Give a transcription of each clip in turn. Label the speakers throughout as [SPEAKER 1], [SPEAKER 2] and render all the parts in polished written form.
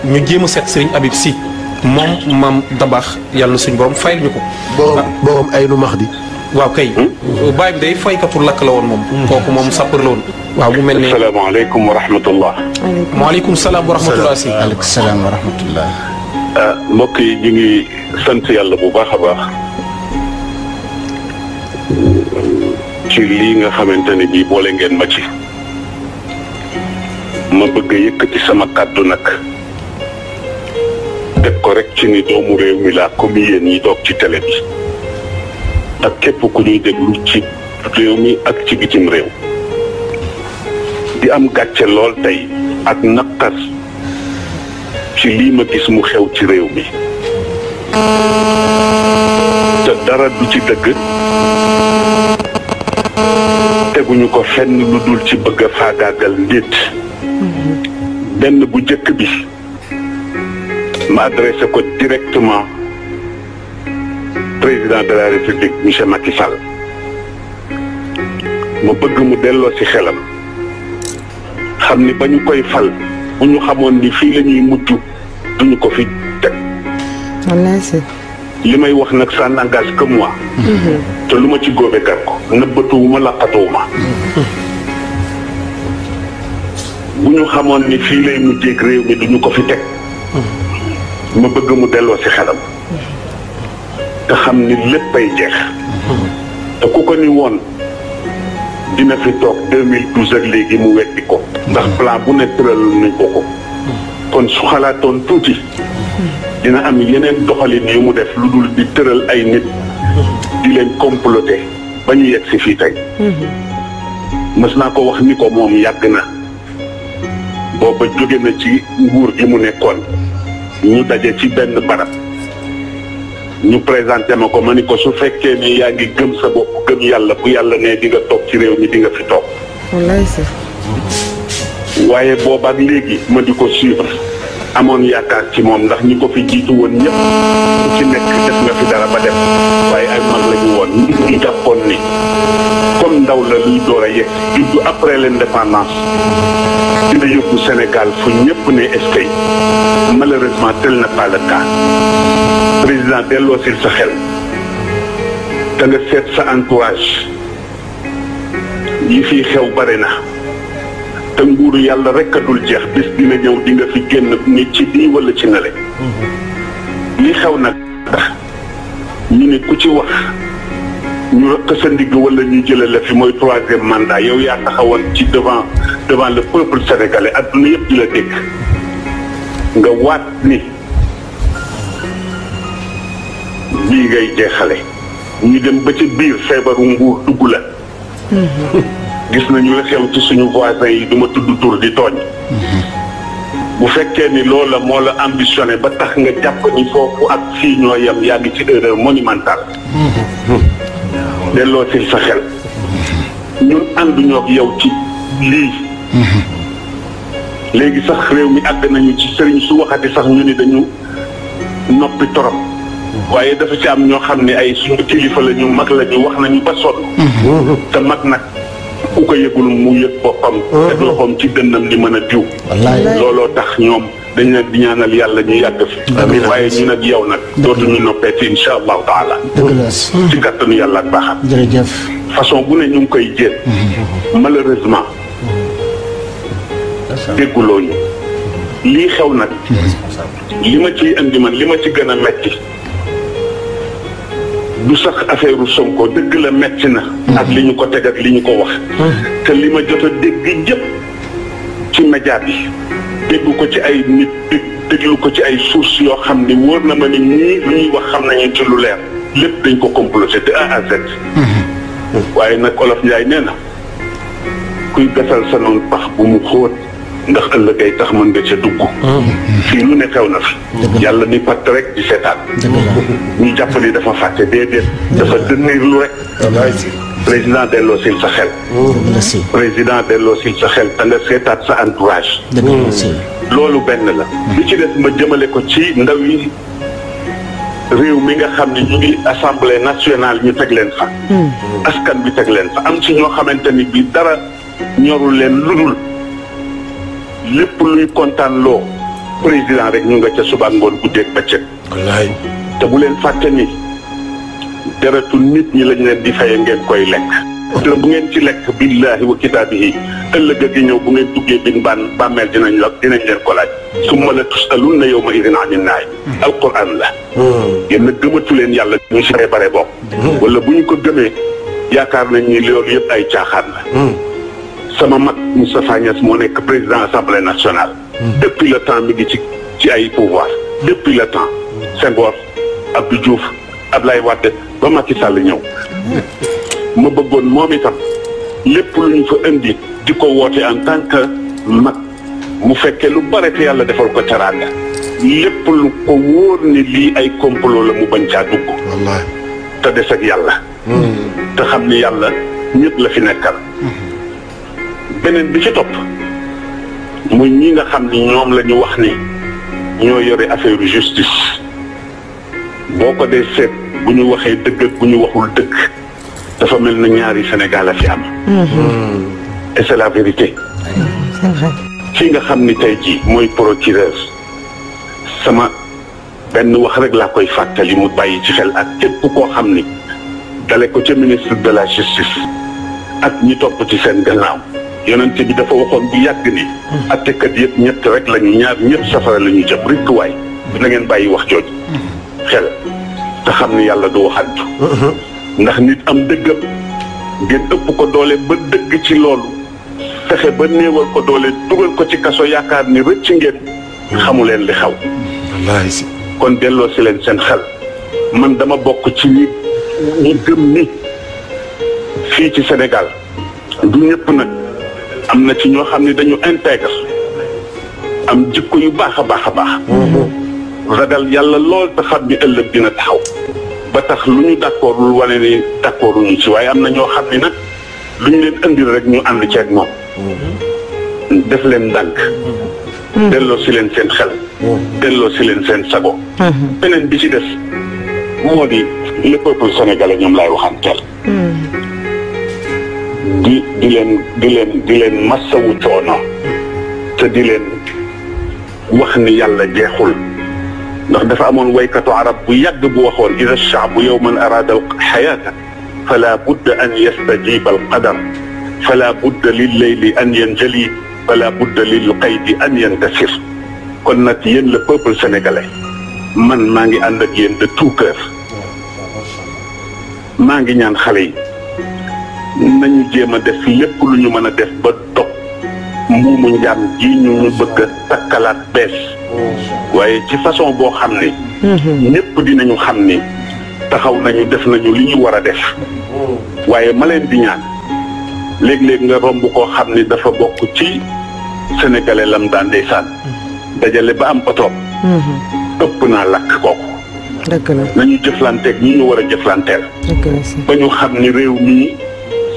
[SPEAKER 1] ñu jéem a seet Serigne Habib Sy moom maam Dabax yàlla na suñu borom fayal ñu ko.
[SPEAKER 2] borom ay nu max di.
[SPEAKER 1] waaw kay. baay bi day faykatu lakk la woon moom. kooku moom sapeur la woon. waaw mu mel ne
[SPEAKER 3] asalaamaaleykum wa rahmatullah.
[SPEAKER 1] waaleykum salaam wa rahmatullah si.
[SPEAKER 4] waaleykum salaam wa rahmatullah.
[SPEAKER 3] mbokk yi ñu ngi sant yàlla bu baax a baax. ci lii nga xamante ne bii boole ngeen ma ci. ma bëgg a yëkkati sama kàddu nag. teg ko rek ci ni doomu réew mi laa comme yéen ñi toog ci télé bi. ak képp ku ñuy déglu ci réew mi ak ci bitim réew. di am gàcce lool tey ak naqar ci lii ma gis mu xew ci réew mi. te dara du ci dëgg. teguñu ko fenn lu dul ci bëgg a faagaagal nit. benn bu jëkk bi ma adressé ko directement président de la république monsieur Macky Sall. ma bëgg mu delloo ci xelam. xam ni ba ñu koy fal bu ñu xamoon ni fii la ñuy mujj duñu ko fi teg. li may wax nag ça n'engage que moi. te lu ma ci góobe gar ko nëbbatuwuma laqatuwuma. bu ñu xamoon ni fii lay mujjeeg réew mi duñu ko fi teg. ma bëgg mu delloo ci xelam. te xam ni léppay jeex. te ku ko ni woon dina fi toog 2012 ak léegi mu weddi ko. ndax plan bu ne tëral nañ ko. kon su xalaatoon tuuti. dina am yeneen doxalin yu mu def lu dul di tëral ay nit. di leen comploter ba ñu yegg si fii tey. mës naa ko wax ni ko moom yàgg na. booba jóge na ci nguur gi mu nekkoon. ñu daje ci benn barab. ñu présenté ma ko ma ni ko su fekkee ne yaa ngi gëm sa bopp gëm yàlla bu yàlla ne di nga toog ci réew mi di nga fi toog.
[SPEAKER 5] wallaay sax.
[SPEAKER 3] waaye boobaak léegi ma di ko suivre. amoon yaakaar ci moom ndax ñi ko fi jiitu woon ñëpp ku ci nekk def nga fi dara ba def waaye ay mag la ñu woon ñu jàppoon ni comme ndaw la luy door a yegg juddu après l'indépendance dina yóbbu Sénégal fu ñëpp ne est-ce que malheureusement tel n'est pas le cas. président delloosil sa xel te nga seet sa entourage yi fii xew bare na. te nguuru yàlla rek a dul jeex bis dina ñëw di nga fi génn ni ci bii wala ci nale. li xew nag tax ñu ne ku ci wax ñu rëkk sa ndigg wala ñu jëlee la fi mooy 3e mandat yow yaa taxawoon ci devant le peuple sénégalais adduna yëpp di la dégg nga waat ni bii ngay jeexale ñu dem ba ci biir feebaru nguur dugg la. gis nañu la xew ci suñu voisins yi duma tudd tur di tooñ. bu fekkee ni loola moo la ambitionné ba tax nga jàpp ni foofu ak fii ñoo yem yaa ngi ci erreur monumentale. delloo si sa xel. ñun ànduñoo ak yow ci lii. léegi sax réew mi àgg nañu ci sëriñ su waxati sax ñu ni dañu noppi torop. waaye dafa ci am ñoo xam ne ay suñu kilifa la ñu mag la ñu wax nañu ba sonn. te mag nag. ku ko yëgul mu yëg boppam. te loxoom ci dënnam ni mën a diw. looloo tax ñoom dañ leen di ñaanal yàlla ñu yàgg fi. amiin waaye ñu nag yow nag. dootuñu noppeeti incha allahu taala. ci kattanu yàlla ak baaxam.
[SPEAKER 4] jërëjëf.
[SPEAKER 3] façon bu ne ñu ngi koy jéem. malheureusement. dégguloo ñu. lii xew nag. li ma ciy indi man li ma ci gën a metti. du sax affaire Sonko dëgg la metti na. ak li ñu ko teg ak li ñu ko wax. te li ma jot a dégg yëpp ci média bi. dégg ko ci ay nit déglu ko ci ay sources yoo xam ni wóor na ma ni ñii lu ñuy wax xam nañu ci lu leer. lépp dañ ko comploté de A à Z. waaye nag Olof Njaay nee na kuy gasal sa noonu pax bu mu xóot ndax ëllëg ay tax mën nga ca dugg. fii lu ne xew na fi. yàlla ni patt rek di seetaan. ñu jàpp ni dafa fàtte déedéet. dafa dënniir lu rek. président delloo sil sa xel. président delloo sil sa xel te nga seetaat sa entourage. loolu benn la. li ci des ma jëmale ko ci ndaw yi réew mi nga xam ne ñu ngi assemblée nationale ñu teg leen fa. askan bi teg leen fa am ci ñoo xamante ni bii dara ñorul leen ludul lépp luy kontaan loo président rek ñu nga ca suba ngoon guddeeg bëccëg.
[SPEAKER 2] wallaay.
[SPEAKER 3] te bu leen fàtte ni deretu nit ñi lañ leen di faye ngeen koy lekk. te bu ngeen ci lekk billaahi wa kitaabihi ëllëg gi ñëw bu ngeen duggee bin bàmmeel dinañ leen ko laaj. summa la tusalunna yawma idin anin naay. alquran la. yéen nag gëmatu leen yàlla ñu si bare bokk. wala bu ñu ko gëmee yaakaar nañ ni loolu yëpp ay caaxaan la. sama mag Moustapha Niasse moo nekk président assemblée nationale. depuis le temps mi ngi ci ay pouvoir. depuis le temps Senghor Abdou Diouf Ablaye Wade ba Macky Sall ñëw. ma bëggoon moom itam lépp lu ñu fa indi di ko woote en tant que mag mu fekkee lu bare te yàlla defal ko teraanga lépp lu ko wóor ni lii ay complot la mu bañ caa dugg.
[SPEAKER 2] wallaay.
[SPEAKER 3] te des ak yàlla. te xam ni yàlla ñëpp la fi nekkal. beneen bi ci topp muy ñi nga xam ni ñoom la ñu wax ni ñoo yore affaire justice boo ko dee seet bu ñu waxee dëgg ak bu ñu waxul dëgg dafa mel na ñaari Sénégal a fi am. et c'est la vérité. ki nga xam ni tey jii mooy procureur sama benn wax rek laa koy fàttali mu bàyyi ci xel ak képp koo xam ni dale ko ca ministre de la justice ak ñi topp ci seen gannaaw yonent bi dafa waxoon bu yàgg ni attekat yëpp ñett rek lañu ñaar ñëpp safara la ñu jëm rikkuwaay na ngeen bàyyi wax jooju xel te xam ni yàlla du waxantu ndax nit am dëggam ngeen ëpp ko doole ba dëgg ci loolu fexe ba néewal ko doole dugal ko ci kaso yaakaar ni rëcc ngeen xamu leen li xaw
[SPEAKER 2] wallaay si.
[SPEAKER 3] kon delloo si leen seen xel man dama bokk ci ñi gëm ni fii ci Sénégal du ñëpp nag am na ci ñoo xam ne dañu intègre am jikko yu baax a baax a baax ragal yàlla lool te xam ni ëllëg dina taxaw ba tax lu ñu d'accordul wane ni d'accorduñu ci waaye am na ñoo xam ni nag lu ñu leen indil rek ñu ànd ceeg moom def leen ndànk delloo si leen seen xel delloo si leen seen sago beneen bi ci des moo di le peuple sénégalais ñoom laay waxanteel di leen massawu coono te di leen wax ni yàlla jeexul ndax dafa amoon waykatu arab bu yàgg bu waxoon ida shaabu yowman araada alxayaata fala budda an yastajiba alqadar fala budda lilleyli an yanjali fala budda lilqaydi an yantasir kon nag yéen le peuple sénégalais man maa ngi ànd ak yéen de tout cœur maa ngi ñaan xale yi nañu jéem a def lépp lu ñu mën a def ba dog mbuumu njaam ji ñu bëgg a takkalaat bees waaye ci façon boo xam ne ñépp dinañu xam ni taxaw nañu def nañu li ñu war a def waaye ma leen di ñaan léeg-léeg nga romb koo xam ni dafa bokk ci sénégalais lam daan ndeysaan dajale ba am otoom ëpp naa lakk kooku
[SPEAKER 4] dëgg la
[SPEAKER 3] nañu jëflanteeg ñi ñu war a jëflanteel
[SPEAKER 4] dëgg la si.
[SPEAKER 3] ba ñu xam ni réew mi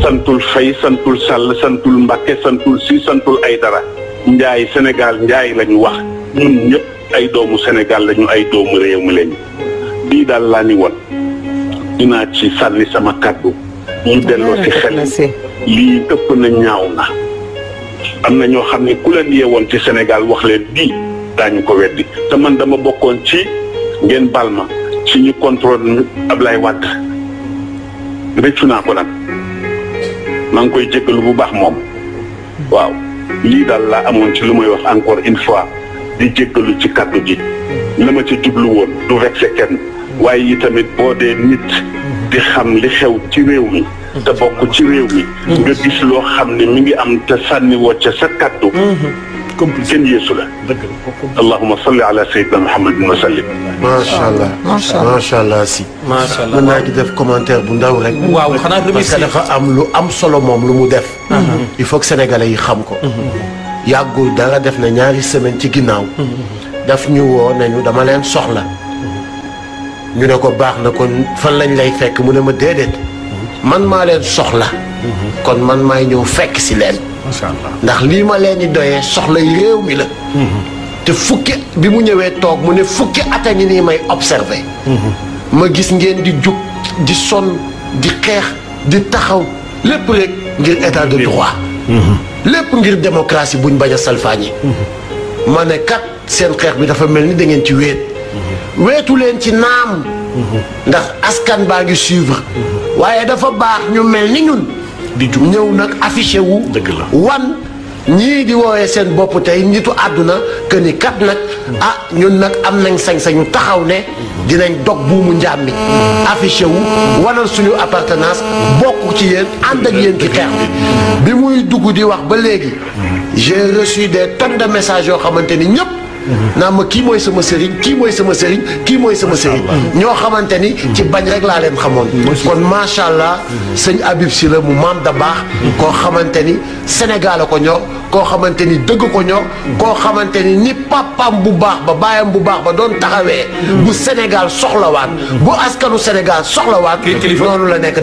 [SPEAKER 3] santul Fay santul Sall santul Mbàkke santul Si santul ay dara njaay Sénégal njaay lañu wax ñun ñëpp ay doomu Sénégal lañu ay doomu réew mi lañu lii daal laa ni woon dinaa ci sànni sama kàddu ñu delloo ci xel lii ëpp na ñaaw na am na ñoo xam ne ku leen yeewoon ci Sénégal wax leen bii daañu ko weddi te man dama bokkoon ci ngeen bal ma ci ñu contrôle Ablaye Wade rëccu naa ko nag maa ngi koy jéggalu bu baax moom waaw lii daal laa amoon ci lu may wax encore une fois di jéggalu ci kàddu gi la ma ci jublu woon du vexé kenn waaye yi tamit boo dee nit di xam li xew ci réew mi te bokk ci réew mi nga gis loo xam ne mi ngi am te sànni woo ca sa kàddu kenn yeesu la allahumma salli ala sayyidina muhammadin wa sallim
[SPEAKER 2] macha allah macha allah si.
[SPEAKER 1] macha allah
[SPEAKER 2] mën naa ci def commentaire bu ndaw rek.
[SPEAKER 1] waaw xanaa
[SPEAKER 2] parce que
[SPEAKER 1] remercier
[SPEAKER 2] dafa am lu am solo moom lu mu def. il faut que sénégalais yi xam ko. yàggul dara def na ñaari semaine ci ginnaaw. daf ñu woo nañu dama leen soxla. ñu ne ko baax na kon fan lañ lay fekk mu ne ma déedéet. man maa leen soxla. kon man maay ñëw fekk si leen.
[SPEAKER 5] macha allah
[SPEAKER 2] ndax lii ma leen di doyee soxla yi réew mi la. te fukki bi mu ñëwee toog mu ne fukki at a ngi nii may observé. ma gis ngeen di jug di sonn di xeex di taxaw lépp rek ngir état de droit. lépp ngir démocratie buñ bañ a salfaañi. ma ne kat seen xeex bi dafa mel ni da ngeen ci wéet weetu leen ci naam ndax askan baa ngi suivre waaye dafa baax ñu mel ni ñun di ñëw nag affiché wu wan ñii di woowee seen bopp tey nitu àdduna que ni kat nag ñun nag am nañ sañ-sañu taxaw ne dinañ dog buumu njaam mi affiché wu wanal suñu appartenance bokk ci yéen ànd ak yéen ci xeex bi muy dugg di wax ba léegi j'ai reçu des tonnes de messages yoo xamante ni ñëpp naa ma kii mooy sama sëriñ kii mooy sama sëriñ kii mooy sama sëriñ ñoo xamante ni ci bañ rek laa leen xamoon kon macha allah sëñ Habib Sy la mu maam da baax koo xamante ni Sénégal a ko ñor koo xamante ni dëgg ko ñor koo xamante ni papam bu baax ba baayam bu baax ba doon taxawee bu Sénégal soxlawaat bu askanu Sénégal soxlawaat noonu la nekk